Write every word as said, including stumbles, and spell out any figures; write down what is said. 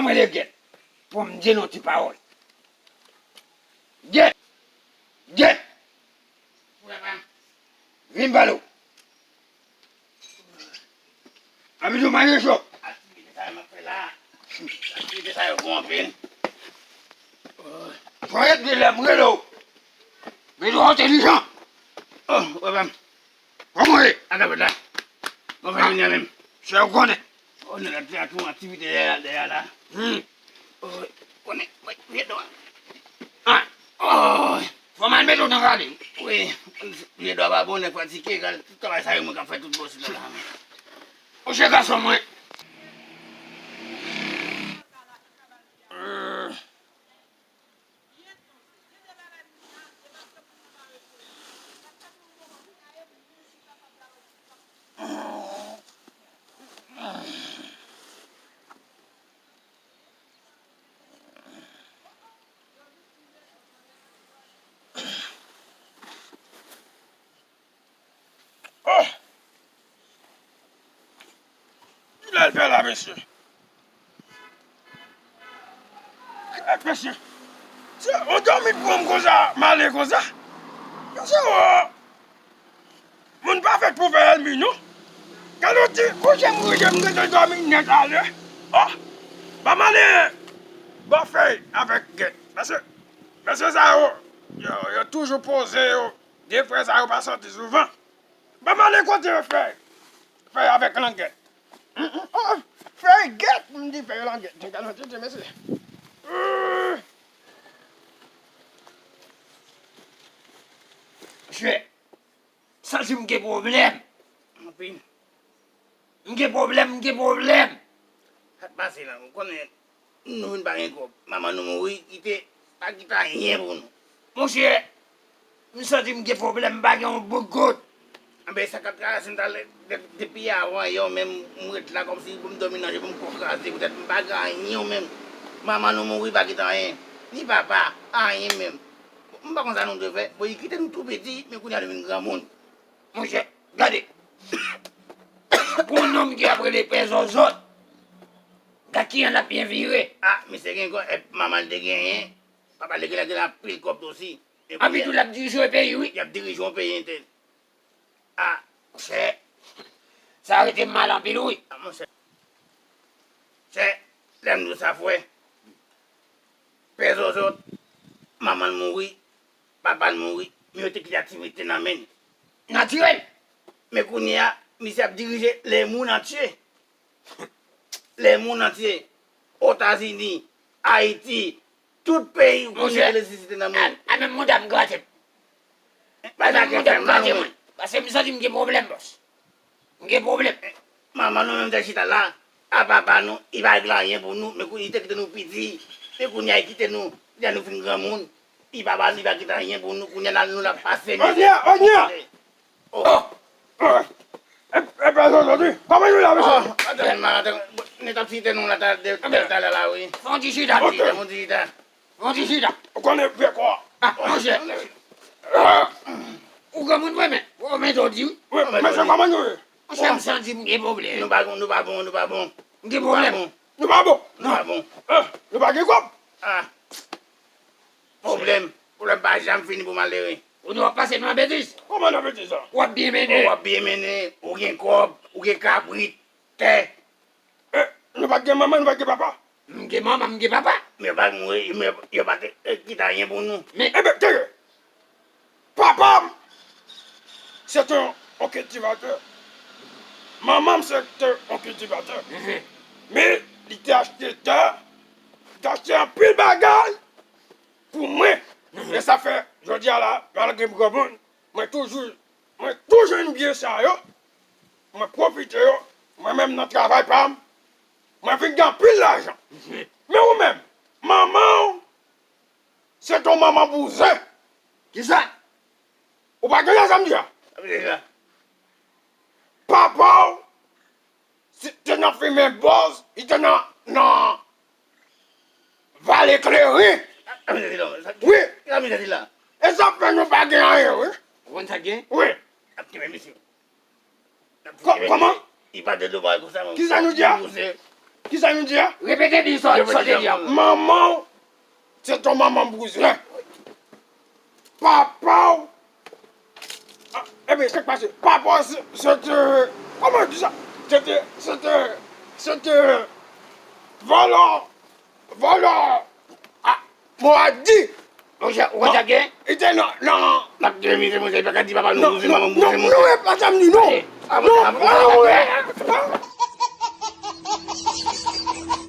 M rele Gèt pou m di nou ti pawòl. Gèt! Gèt! Vin m pale w. Anpil ou manje cho. Aktivite sa yo m ap fè la. Aktivite sa yo gwo anpil. Fò ret de lè m rele w. Men ou entèlijan. Oh, wè pa m. Kòman w ye? Atapèt la. Mwen fè vini an menm. Chè ou konnen. Oh, nèg la te ak yon aktivite dèyè, dèyè la. Hmm. Oh, konnen, wi, vye dwa. Ah. Oh. Fò m al mete w nan gade. Wi, vye dwa pa bon, nèg fatige, gade, tout travay sa yo mwen k ap fè tout bòs la la. Monchè gason mwen. Euh. Oh! Kilè l fè la, mesye? Kilè, mesye? Se yon dòmi pran m konsa, m ale konsa. Mesye, oh! Moun pa fèt pou fè ènmi, non. Gade yon ti, monchè, m rete, m rete dòmi nèt alè. Oh! Ban m ale bò fèy avèk Gèt. Mesye, mesye sa yo, yo, yo toujou poze yo. De frè sa yo pa sòti souvan. Ban m ale kote yo fè, fè avèk langèt. Mm, mm, oh, fè gèt, m di fè langèt. Te gade yon tete, mesye. Euh. Monchè, santi m gen pwoblèm. Anpil. M gen pwoblèm, m gen pwoblèm. Sa k pase la, ou konnen nou vin pa gen kòb. Manman nou mouri, kite, pa kite anyen pou nou. Monchè, m santi m gen pwoblèm, m pa gen yon bout goud. Anben, sa k ap travèse m talè, de-, depi avan yè menm, m ret la kòmsi pou m dòmi nan je, pou m kò kraze, poutèt m pa gen anyen menm. Manman nou mouri, pa kite anyen. Ni papa, anyen menm. M pa konn sa nou dwe fè. Bon, li kite nou tou piti, men kounye a nou vin granmoun. Monchè, gade. Gon nonm ki ap rele Pè Zòzòt. Gad kijan l ap byen vire. Ah, misye gen kò, e manman l te genyen. Papa l te gen, gen anpil kòb tou osi. Epi anpi tou, l ap dirije yon peyi, wi. Y ap dirije yon peyi entèl. Ah, monchè. Sa rete m mal anpil, wi. Ah, monchè. Chè, lè m di w sa, frè. Pè Zòzòt, manman l mouri, papa l mouri, men yo te kite aktivite nan men l. Natirèl! Men kounye a, misye ap dirije lemonn antye. Lemonn antye. Otazini, Ayiti, tout peyi, kounye a elektrisite nan men l. A, a menm mouda m grate m. Bagay ki fè m mal, wi. Paske m santi m gen pwoblèm, bòs. M gen pwoblèm. Manman nou menm te chita la, a papa nou, li pa regle anyen pou nou, men kou-, li te kite nou piti, men kounye a li kite nou, lè nou fin granmoun, li pa ba, li pa kite anyen pou nou, kounye a la, nou la pase mizè. Onya, Onya! Oh! Oh! E, e pa zòt wi. Kòman nou la, mesye? Oh, atè, atè, nèg ap site nou la, ta, de, de, talè la, wi. Fon ti chita. Ok. Fon ti chita. Yon ti chita. Ou konnen vye kò. Ah, monchè. Ah. Ou granmoun vre, men. Ou men jodi, wi. Wi, mesye, kòman nou ye? Monchè, m santi m gen pwoblèm. Nou pa bon, nou pa bon, nou pa bon. M gen pwoblèm. Nou pa bon. Nou pa bon. Eh, nou pa gen kòb. Ah. Pwoblèm. Pwoblèm pa janm fini pou malere. Ou nou ap pase nou nan betiz. Kòman nan betiz la? W ap byen mennen. W ap byen mennen. Ou gen kòb, ou gen kabrit, tè. Eh, nou pa t gen manman, nou pa t gen papa? M gen manman, m gen papa. Men yo pa t mouri, men yo pa t, eh, kite anyen pou nou. Men enben, tande. Papa m, se te yon kiltivatè. Manman m, se te yon kiltivatè. Mhm. Men, li te achte tè, li te achte anpil bagay pou mwen. Mhm. E sa fè, jodi a la, malgre m granmoun, mwen toujou, mwen toujou jwenn byen sa yo. Mwen pwofite yo. Mwen menm nan travay pa m, mwen vin gen anpil lajan. Men ou menm, manman w, se te yon manman bouzen. Kisa? Ou pa tande sa m di a? Sa vle di sa? Papa w, se te nan fimen bòz, li te nan, nan Vale Kleren. Wi. Sa vle di la? E sa fè nou pa gen anyen, wi. Ou konn sa k gen? Wi. N ap kenbe misye. N ap kenbe misye. Kò-, kòman? Li pa de dlo pa konsa, men. Kisa nou di a? Bouzen. Kisa nou di a? Repete byen sa w te di a. Manman w se te yon manman bouzen. Papa w, ah, ebyen, sa k pase? Papa w se, se te, kòman di sa? Se te, se te, se te vòlò, vòlò, ah, mwen a di. Ou ja gen? Li te nan, nan. N ap gen mize, monchè, li pa ka di papa nou bouzen, manman bouzen, monchè. Non, e pa sa m di, non. Non, non.